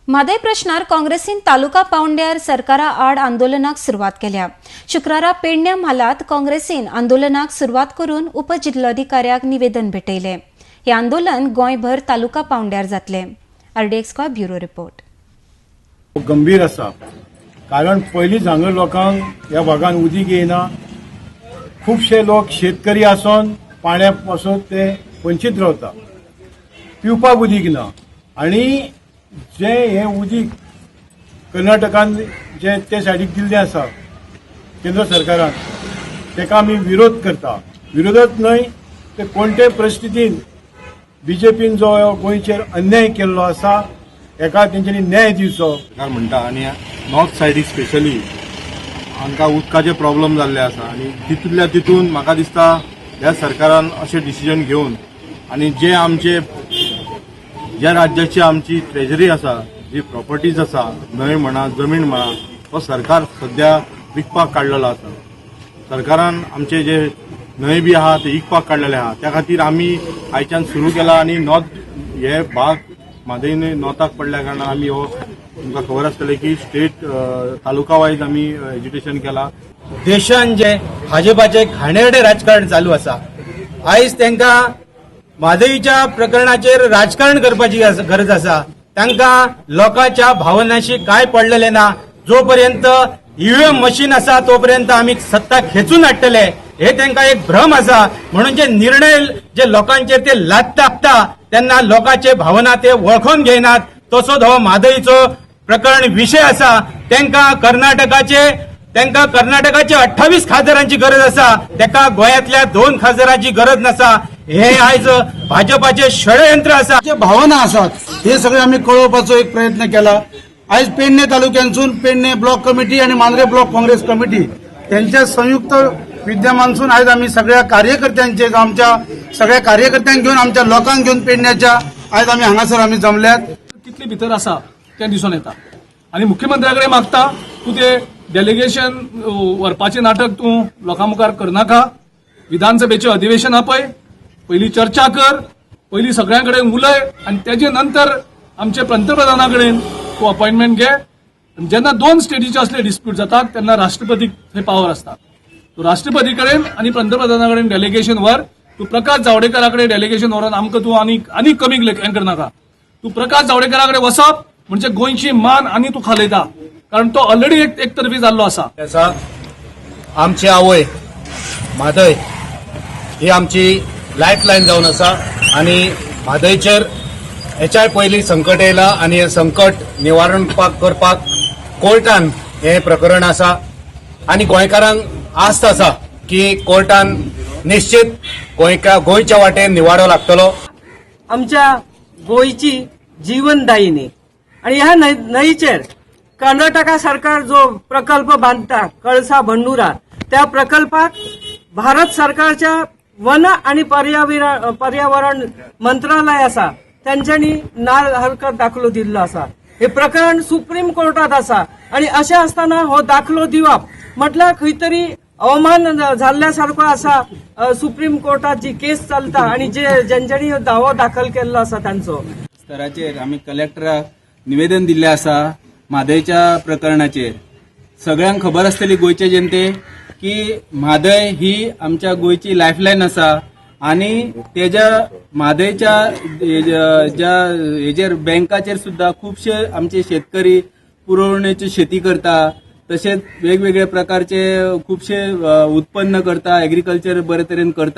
म्हादय प्रश्नार काँग्रेसीन तालुका पावंड्यार सरकारा आड आंदोलनाक सुरवात केल्या. शुक्रारा पेडण्या म्हालांत काँग्रेसीन आंदोलनाक सुरवात करून उपजिल्लोधिकाऱ्याक निवेदन भेटयलें. हें आंदोलन गोंयभर तालुका पावंड्यार जातलें. RDX Goa, bureau report. गंभीर आसा, कारण पयलींच हांगा लोकांक ह्या भागान उदीक येयना. खुबशे लोक शेतकरी आसून पाण्या पासून ते वंचीत रावता. पिवपाक उदीक ना आनी जे हें उदीक कर्नाटकान जे ते सायडीक दिल्लें आसा केंद्र सरकारान, ताका आमी विरोध करता. विरोधच न्हय, ते कोणत्याय परिस्थितीन बीजेपीन जो गोंयचेर अन्याय केल्लो आसा, हेका तेंच्यांनी न्याय दिवचो. सरकार म्हणटा आनी नॉर्थ सायडीक स्पेशली हांकां उदकाचे प्रॉब्लम जाल्ले आसा आनी तितूंतल्या तितून म्हाका दिसता ह्या सरकारान अशें डिसिजन घेवन आनी जे आमचे ज्या राज्याची आमची ट्रेजरी आसा, जी प्रॉपर्टीज आसा, न्हंय म्हणा, जमीन म्हणा, हो सरकार सध्या विकपाक काडलेलो आसा. सरकारान आमचे जे न्हंय बी आहा ते विकपाक काडलेले आहा. त्या खातीर आमी आयच्यान सुरू केला आनी नॉर्थ हे भाग, म्हादय न्हंय नॉर्थाक पडल्या कारणान आमी हो तुमकां खबर आसतलें की स्टेट तालुका वायज आमी एज्युकेशन केला. देशान जे भाजपाचे घाणेरडे राजकारण चालू आसा, आयज तांकां म्हादईच्या प्रकरणाचेर राजकारण करपाची गरज आसा. तांकां लोकांच्या भावनाशी काय पडलेले ना. जोपर्यंत ईव्हीएम मशीन आसा तोपर्यंत आमी सत्ता खेचून हाडटले हे तांकां एक भ्रम आसा. म्हणून जे निर्णय जे लोकांचेर ते लादता तेन्ना लोकांचे भावना ते वळखून घेयनात. तसोच हो म्हादईचो प्रकरण विशय आसा. तांकां कर्नाटकाचे 28 खासदारांची गरज आसा, ताका गोंयांतल्या दोन खासदारांची गरज नासा. हे आयज भाजपाचे षडयंत्र आसा. जे भावना आसात हे सगळे आमी कळोवपाचो एक प्रयत्न केला. आयज पेडणे तालुक्यातसून पेडणे ब्लॉक कमिटी आणि मांद्रे ब्लॉक काँग्रेस कमिटी त्यांच्या संयुक्त विद्यमानसून आयज आमी सगळ्या कार्यकर्त्यांचे, आमच्या सगळ्या कार्यकर्त्यांक घेवन, आमच्या लोकांक घेवन पेडण्याच्या आयज आमी हांगासर आमी जमल्यात. कितली भितर आसा तें दिसून येता आनी मुख्यमंत्र्या कडेन मागता, तूं ते डेलिगेशन व्हरपाचें नाटक तूं लोकां मुखार करनाका. विधानसभेचें अधिवेशन आपय, पयली चर्चा कर, पयली सगळ्यां कडेन उलय आनी तेजे नंतर आमचे पंतप्रधाना कडेन तूं अपॉयंटमेंट घे. आनी जेन्ना दोन स्टेटीचे असले डिस्प्यूट जातात तेन्ना राष्ट्रपतीक थंय पावर आसता. तूं राष्ट्रपती कडेन आनी पंतप्रधाना कडेन डेलिगेशन व्हर. तूं प्रकाश जावडेकरा कडेन डेलिगेशन व्हरून आमकां तूं आनीक आनीक कमी हें करनाका. तूं प्रकाश जावडेकरा कडेन वचप म्हणजे गोंयची मान आनी तूं खालयता, कारण तो ऑलरेडी एक एकतर्फी जाल्लो आसा. आसा, आमची आवय म्हादय ही आमची लायफ लायन जावन आसा आनी म्हादयचेर हेच्याय पयलीं संकट येयलां आनी हें संकट निवारणपाक करपाक कोर्टान हें प्रकरण आसा आनी गोंयकारांक आस्त आसा की कोर्टान निश्चित गोंयका गोंयच्या वाटेन निवाडो लागतलो. आमच्या गोंयची जीवनदायिनी आणि ह्या न्हंयचेर कर्नाटका सरकार जो प्रकल्प बांदता कळसा भंडुरा, त्या प्रकल्पाक भारत सरकारच्या वन आणि पर्यावरण मंत्रालय आसा, तेंच्यांनी ना हरकत दाखलो दिल्लो आसा. हे प्रकरण सुप्रीम कोर्टात आसा आणि अशें आसतना हो दाखलो दिवप म्हटल्यार खंय तरी अवमान जाल्ल्या सारको आसा. सुप्रीम कोर्टात जी केस चलता आणि जे जेंच्यांनी दावो दाखल केल्लो आसा तांचो. स्तराचेर आमी कलेक्टराक निवेदन दिल्लें आसा म्हादयच्या प्रकरणाचेर. सगळ्यांक खबर आसतली गोंयचे जनते की म्हादय ही आमच्या गोंयची लायफलायन आसा आनी तेज्या म्हादयच्या ज्या हेजेर बँकाचेर सुद्दां खुबशे आमचे शेतकरी पुरवणेची शेती करता, तशेंच वेगवेगळे प्रकारचे खुबशे उत्पन्न करता, एग्रीकल्चर बरे तरेन करता.